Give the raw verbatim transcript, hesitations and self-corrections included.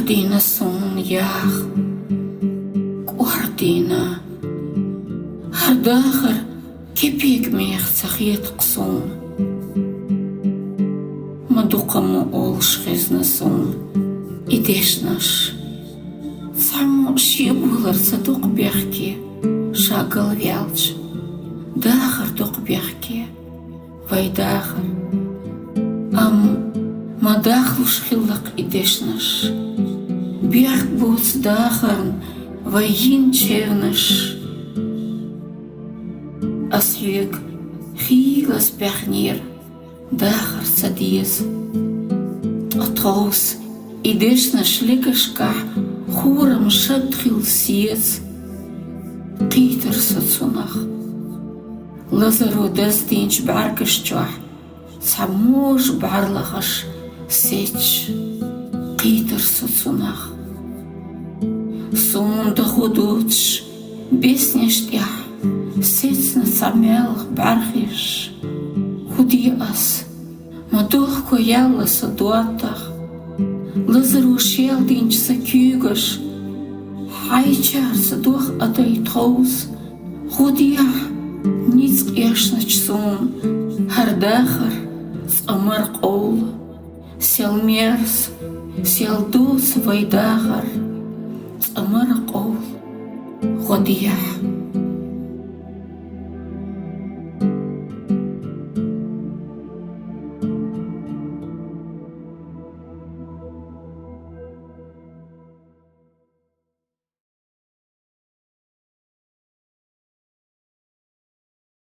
Дина суна яха, кӀордийна. ХӀара дахар кепиг мех ца хетакх суна. Ма дукха мо олуш хезна суна и дешнаш. Цхьаммо шен болар ца дукха бехке, ша галваьлча, дахар дукха бехке, вай дахар. Амма ма дахлуш хилла-кх и дешнаш. Бехк боцу дахарна вай йина чевнаш. Ас хьоьга хийлаза баьхнера, дахар ца деза. Ткъа тховса и дешнаш легашкахь хурам шад хилла сеза. Кхийтар со цунах. Лазаро даздинчу бӀаьргаш чохь цхьа можа бӀаьрлагӀаш сецча, кхийтар со цунах. Суна даха доцуш беснеш тӀехь сецна цхьа маьлха бӀаьрхиш. ХӀун де ас? Ма дохко яьлла сан доттагӀа. Лазаро шелдинчу сан куьйгаш хьайчарца дох а дай тховса. ХӀун дехьа ницкъ эшначу суна хӀара дахар цкъа мара къовла. Сел мерза, сел доца вай дахар цкъа мара къовла. ХӀун дехьа?